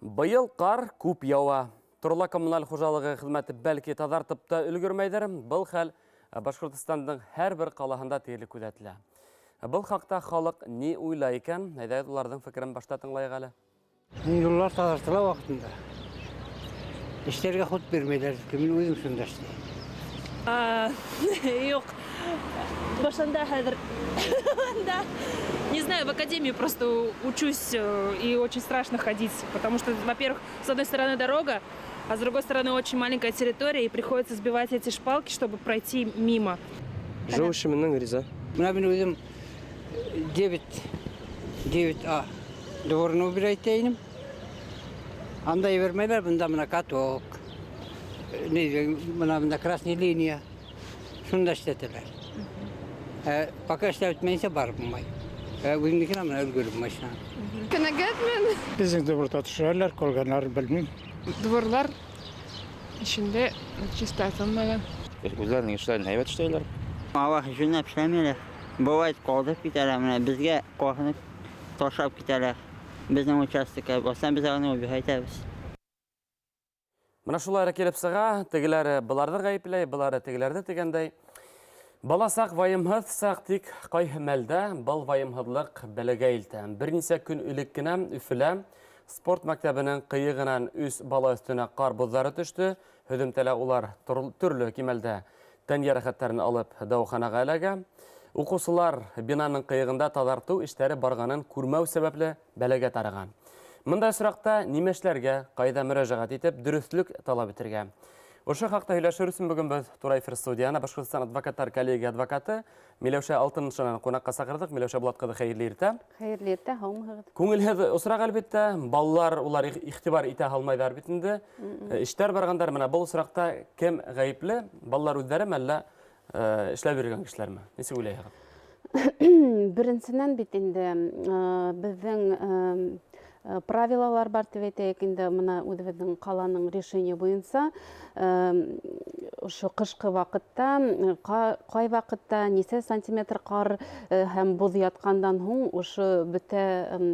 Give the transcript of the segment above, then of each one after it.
Быйыл ҡар күп яуа. Торла коммуналь хужалығы хеҙмәте бәлки таҙартып та өлгөрмәйҙер. Был хәл Башҡортостандың һәр бер ҡалаһында тиерлек күҙәтелә. Был хаҡта халыҡ ни уйлай икән? Әйҙәгеҙ, уларҙың фекерен башта тыңлайыҡ әле. Юллар таҙартыла ваҡытында. Эштәргә хут бирмәйҙәр, мин үҙем шунда эшләйем. Юҡ. Башында хәҙер. Да. Не знаю, в академии просто учусь, и очень страшно ходить, потому что, во-первых, с одной стороны дорога, а с другой стороны очень маленькая территория, и приходится сбивать эти шпалки, чтобы пройти мимо. Жол эше менән риза. Бына мин үҙем 9 9А дворын убирать итә. Анда ебәрмәйҙәр, бында бына каток. Не, бына бында красный линия. Шунда эшләтәләр. Пока эшләп бөтмәйенсә барып булмай. Үҙемдекенә бына өлгөрөп машина. Ҡәнәғәтмен. Беҙҙең дворҙа төшөрәләр, ҡалғандарын белмәйем. Дворлар эсендә чистартылмаған. Үҙҙәренең эштәрен һәйбәт эшләйҙәр. Алар жөнләп эшләмәйҙәр. Бывает ҡалдырып китәләр, менә беҙгә ҡарҙы ташлап китәләр. Беҙҙең участокка баҫһаң, беҙ уны убирать итәбеҙ. Бына шулай килеп сыға, тегеләре быларҙы ғәйепләй, былары тегеләрҙе тигәндәй. Бала саҡ вайымһыҙ саҡ, тик ҡайһы мәлдә был вайымһыҙлыҡ бәләгә илтә. Бер нисә көн элек кенә Өфөлә спорт мәктәбенең ҡыйығынан өс бала өҫтөнә ҡар боҙҙары төштө. Һөҙөмтәлә улар төрлө кимәлдә тән йәрәхәттәрен алып дауаханаға эләгә. Уҡыусылар бинаның ҡыйығында таҙартыу эштәре барғанын күрмәү сәбәпле бәләгә тарыған. Мындай осраҡта нимә эшләргә, ҡайҙа мөрәжәғәт итеп, дөрөҫлөк талап итергә? Ошо хаҡта һөйләшер өсөн бөгөн беҙ тура эфир студияһына Башҡортостан адвокаттар коллегия адвокаты Миләүшә Алтыншинаны ҡунаҡҡа саҡырҙыҡ. Миләүшә Булат ҡыҙы, хәйерле иртә. Хәйерле иртә, һаумыһығыҙ. Күңелһеҙ осраҡ, әлбиттә, балалар улар иғтибар итә алмайҙар бит инде. Эштәр барғандар, менә был осраҡта кем ғәйепле? Балалар үҙҙәреме, әллә эшләп йөрөгән кешеләрме? Нисек уйлайһығыҙ? Беренсенән бит инде беҙҙең правилалар бар тип әйтәйек инде, бына үҙебеҙҙең ҡаланың решение буйынса, ошо ҡышҡы ваҡытта, ҡай ваҡытта нисә сантиметр ҡар һәм боҙ ятҡандан һуң ошо бөтә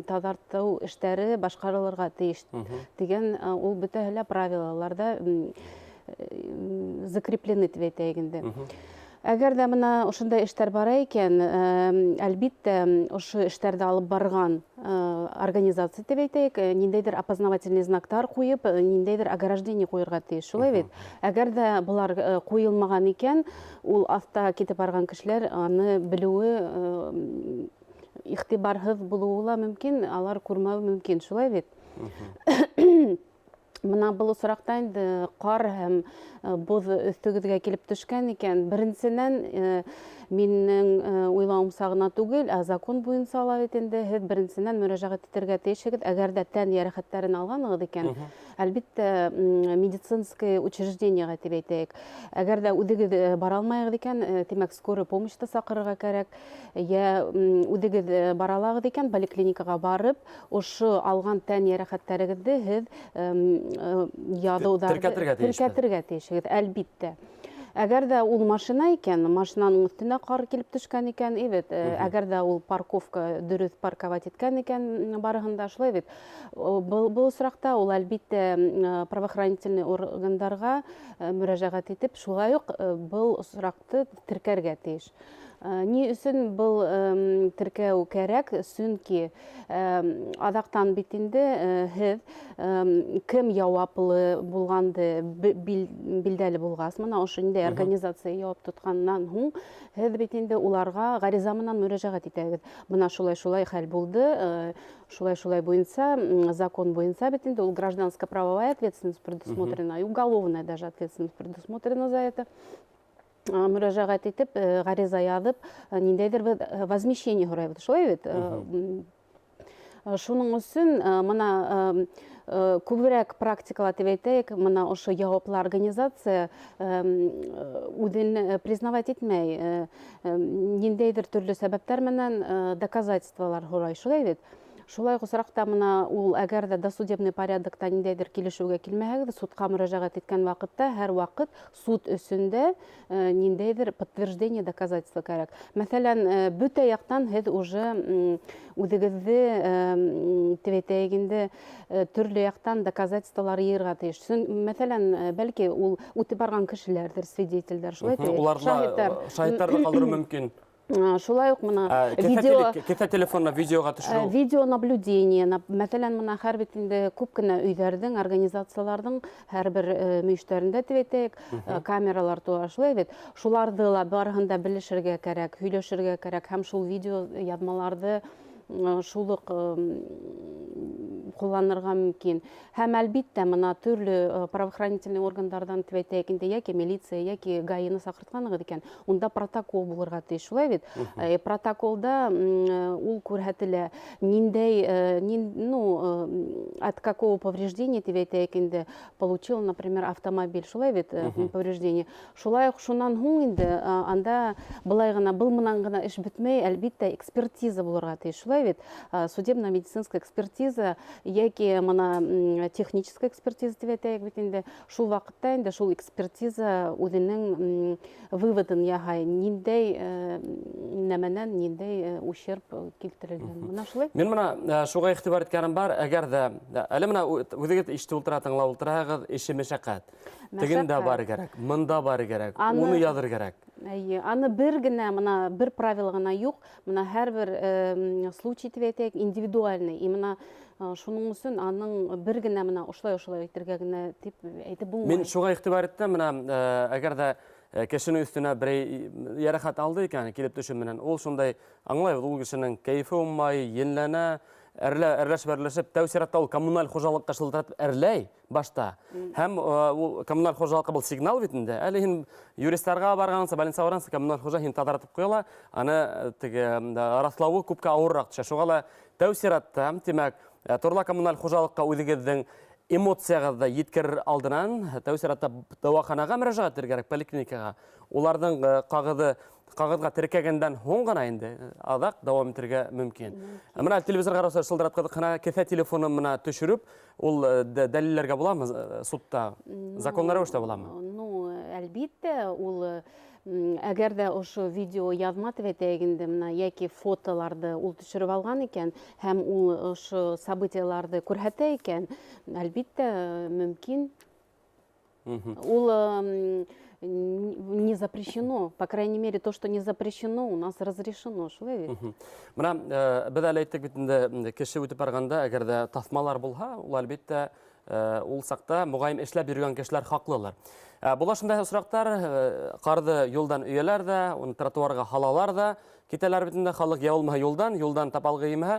таҙартыу эштәре башҡарылырға тейеш тигән, ул бөтәһе лә правилаларҙа закреплены тип әйтәйек инде. Әгәр ҙә бына ошондай эштәр бара икән, әлбиттә, ошо эштәрҙе алып барған организация тип әйтәйек, ниндәйҙер опознавательный знактар ҡуйып, ниндәйҙер ограждение ҡуйырға тейеш, шулай бит? Әгәр ҙә былар ҡуйылмаған икән, ул аҫта китеп барған кешеләр аны белеүе, иғтибарһыҙ булыуы ла мөмкин, алар күрмәүе мөмкин, шулай бит? Бына был осраҡта инде ҡар һәм боҙ өҫтөгөҙгә килеп төшкән икән, беренсенән, минең уйлауымса ғына түгел, ә закон буйынса ла бит инде һеҙ беренсенән мөрәжәғәт итергә тейешһегеҙ. Әгәр ҙә тән йәрәхәттәрен алғанығыҙ икән, әлбиттә, медицинское учреждениеға тип әйтәйек. Әгәр ҙә үҙегеҙ бара алмайығыҙ икән, тимәк, скорый помощьты саҡырырға кәрәк. Йә, үҙегеҙ бара алағыҙ икән, поликлиникаға барып, ошо алған тән йәрәхәттәрегеҙҙе һеҙ яҙыуҙарҙы Теркәтергә тейешбеҙ. теркәтергә тейешһегеҙ, әлбиттә. Әгәр ҙә ул машина икән, машинаның өҫтөнә ҡар килеп төшкән икән, эйбет, әгәр ҙә ул парковка дөрөҫ парковать иткән икән, барыһын да шулай бит. Был осраҡта ул әлбиттә, правоохранительный органдарға мөрәжәғәт итеп, шулай уҡ был осраҡты теркәргә тейеш. Ни өсөн был теркәү кәрәк? Сөнки аҙаҡтан бит инде һеҙ кем яуаплы булғанды билдәле булғас, бына ошо ниндәй организация яуап тотҡандан һуң, һеҙ бит инде уларға ғариза менән мөрәжәғәт итәгеҙ. Бына шулай-шулай хәл булды, шулай-шулай буйынса, закон буйынса бит инде ул гражданско-правовая ответственность предусмотрена, и уголовная даже ответственность предусмотрена за это. Мөрәжәғәт итеп, ғариза яҙып, ниндәйҙер беҙ возмещение һорайбыҙ, шулай бит? Шуның өсөн, бына, күберәк практикала тип әйтәйек, бына ошо яуаплы организация үҙен признавать итмәй, ниндәйҙер төрлө сәбәптәр менән доказательстволар һорай, шулай бит? Шулай уҡ осраҡта мына ул әгәр ҙә досудебный порядокта ниндәйҙер килешеүгә килмәһәгеҙ, судҡа мөрәжәғәт иткән ваҡытта һәр ваҡыт суд өсөн дә ниндәйҙер подтверждение, доказательство кәрәк. Мәҫәлән, бөтә яҡтан һеҙ уже үҙегеҙҙе, тип әйтәйек инде, төрлө яҡтан доказательстволар йыйырға тейеш. Мәҫәлән, бәлки ул үтеп барған кешеләрҙер, свидетельдәр, шулай әйтәйек, шаһиттар. Шаһиттарҙы ҡалдырыу мөмкин. Шулай уҡ мына видео, кеҫә телефонына видеоға төшөрөү. Видеонаблюдение, мәҫәлән, мына һәр бит инде күп кенә өйҙәрҙең, организацияларҙың һәр бер мөйөштәрендә тип әйтәйек, камералар туа, шулай бит. Шуларҙы ла барыһын да белешергә кәрәк, һөйләшергә кәрәк һәм шул видео яҙмаларҙы шул уҡ ҡулланырға мөмкин. Һәм әлбиттә мына төрлө правоохранительный органдарҙан тип әйтәйек инде, йәки милиция, йәки ГАИны саҡыртҡанығыҙ икән, унда протокол булырға тейеш, шулай бит. Протоколда ул күрһәтелә, ниндәй, ну, от какого повреждения тип әйтәйек инде получил, например, автомобиль, шулай бит, повреждение. Шулай уҡ шунан һуң инде анда былай ғына, был менән генә эш бөтмәй, әлбиттә экспертиза булырға тейеш, шулай бит. Судебно-медицинская экспертиза йәки мына техническая экспертиза тип әйтәйек бит инде. Шул ваҡытта инде шул экспертиза үҙенең выводын яһай, ниндәй нәмәнән ниндәй ущерб килтерелгән. Мына шулай. Мин мына шуға иғтибар иткәнем бар, әгәр ҙә әле мына үҙегеҙ ишетеп ултыра, тыңлап ултыраһығыҙ, эше мәшәҡәт. Тегендә бар кәрәк, мында бар кәрәк, уны яҙыр кәрәк. Әйе, аны бер генә, мына бер правила ғына юҡ, мына һәр бер случай тип әйтәйек, индивидуальный. И мына шуның өсөн аның бер генә мына ошолай-ошолай әйтергә генә тип әйтеп булмай. Мин шуға иғтибар иттем, мына әгәр ҙә кешенең өҫтөнә берәй йәрәхәт алды икән, килеп төшөү менән, ул шундай аңлайбыҙ, ул кешенең кәйефе уңмай, енләнә, әрләшеп-әрләшеп, тәү сиратта ул коммуналь хужалыҡҡа шылтыратып әрләй башта. Һәм ул коммуналь хужалыҡҡа был сигнал бит инде. Әле һин юристарға барғансы, больницаға барғансы, коммуналь хужа һин таҙартып ҡуя ла, аны теге раҫлауы күпкә ауырыраҡ төшә. Шуға ла тәү сиратта, тимәк, торла коммуналь хужалыҡҡа үҙегеҙҙең эмоцияғыҙҙы еткерер алдынан тәү сиратта дауаханаға мөрәжәғәт итергә кәрәк, поликлиникаға. Уларҙың ҡағыҙға теркәгәндән һуң ғына инде аҙаҡ дауам итергә мөмкин. Мына телевизор ҡараусылар шылтыратҡыҙыҡ ҡына, кеҫә телефоны мына төшөрөп, ул дәлилләргә буламы судта? Законлы рәүештә буламы? Ну, әлбиттә, ул әгәр ҙә ошо видео яҙма тип әйтәйек инде, мына йәки фотоларҙы ул төшөрөп алған икән һәм ул ошо событияларҙы күрһәтә икән, әлбиттә, мөмкин. Ул не запрещено, по крайней мере, то, что не запрещено, у нас разрешено, шулай бит. Мына беҙ әле әйттек бит инде, кеше үтеп барғанда, әгәр ҙә таҫмалар булһа, ул әлбиттә, ул саҡта моғайын эшләп йөрөгән кешеләр хаҡлылар. Була шундай осраҡтар, ҡарҙы юлдан өйәләр ҙә, уны тротуарға һалалар ҙа, китәләр бит инде, халыҡ я булмаһа юлдан, юлдан тапалғы имһә,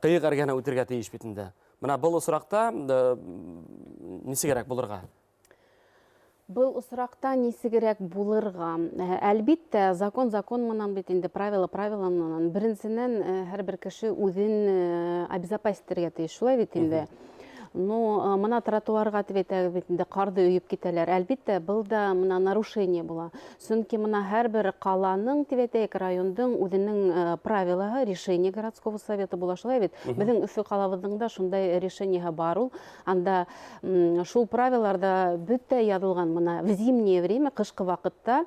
ҡыйыҡ эргәһенә үтергә тейеш бит инде. Мына был осраҡта нисегерәк булырға? Был осраҡта нисегерәк булырға? Әлбиттә, закон закон менән бит инде, правила правила менән. Беренсенән, һәр бер кеше үҙен обезопасить итергә тейеш, шулай бит инде. Но мына тротуарға тип әйтәбеҙ бит инде, ҡарҙы өйөп китәләр. Әлбиттә, был да мына нарушение була. Сөнки мына һәр бер ҡаланың, тип әйтәйек, райондың үҙенең правилаһы, решение городского совета була, шулай бит. Беҙҙең Өфө ҡалабыҙҙың да шундай решениеһы бар ул. Анда шул правиларҙа бөтә яҙылған, мына в зимнее время, ҡышҡы ваҡытта,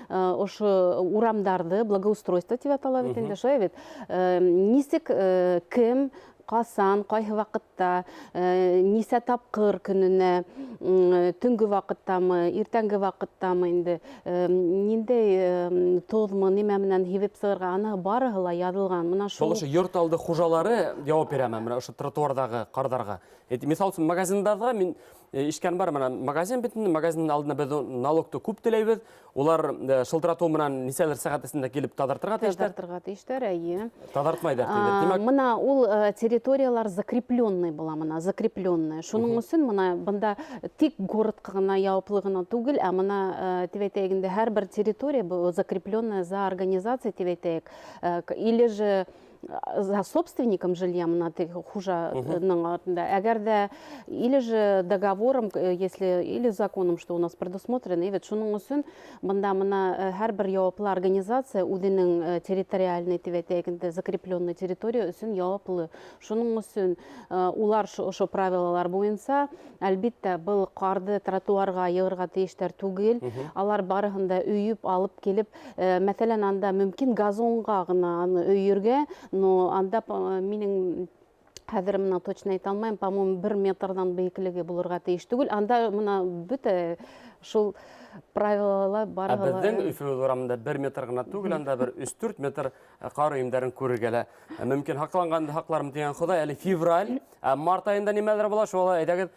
ошо урамдарҙы благоустройство тип атала бит инде, шулай бит. Нисек, кем, ҡасан, ҡайһы ваҡытта, нисә тапҡыр көнөнә, төнгө ваҡыттамы, иртәнге ваҡыттамы инде, ниндәй тоҙмы, нимә менән һибеп сығырға, аны барыһы ла яҙылған. Мына шул Шул ошо йорт алды хужалары яуап бирәме мына ошо тротуарҙағы ҡарҙарға? Миҫал өсөн, магазиндарҙа мин ишкән бар, мына магазин бит инде, магазиндың алдына беҙ налогты күп түләйбеҙ. Улар шылтыратыу менән нисәлер сәғәт эсендә килеп таҙартырға тейештәр. Таҙартырға тейештәр, әйе. Таҙартмайҙар тиҙәр. Тимәк, Мына ул территориялар закрепленный була, мына закрепленный. Шуның өсөн мына бында тик городҡа ғына яуаплы ғына түгел, ә мына тип әйтәйек инде, һәр бер территория закрепленная за организацией, тип әйтәйек. Или же За собственником жилья, мына теге хужаның артында. Әгәр дә или же договором, если или законом, что у нас предусмотрено, и ведь шуның өсөн бында мына һәрбер яуаплы организация үҙенең территориальный дип әйтәйек инде, закрепленный территория өсөн яуаплы. Шуның өсөн улар ошо правилалар буйынса, әлбиттә, был ҡарҙы тротуарға йығырға тейештәр түгел. Алар барыһын да өйөп алып килеп, мәҫәлән, анда мөмкин газонға ғына аны өйөргә, но анда минең хәҙер мына точно әйтә алмайым, по-моему, 1 метрҙан бейеклеге булырға тейеш түгел. Анда мына бөтә шул правилалар Ә барыһы ла. Беҙҙең Өфө урамында 1 метр ғына түгел, анда бер 3-4 метр ҡар өйөмдәрен күрергә лә мөмкин. Һаҡланғанды һаҡларым тигән Хоҙай, әле февраль, ә март айында нимәләр була, шуға әйҙәгеҙ,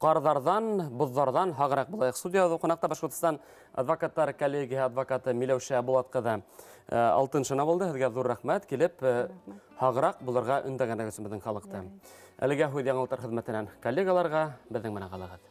ҡарҙарҙан, боҙҙарҙан һағыраҡ булайыҡ. Студияда ҡунаҡта Башҡортостан адвокаттар коллегияһы адвокаты Миләүшә Булат ҡыҙы Алтыншина булды. Һеҙгә ҙур рәхмәт, килеп һағыраҡ булырға өндәгәнегеҙ өсөн беҙҙең халыҡты. Әлегә һүҙ яңылыҡтар хеҙмәтенән коллегаларға, беҙҙең менән ҡалығыҙ.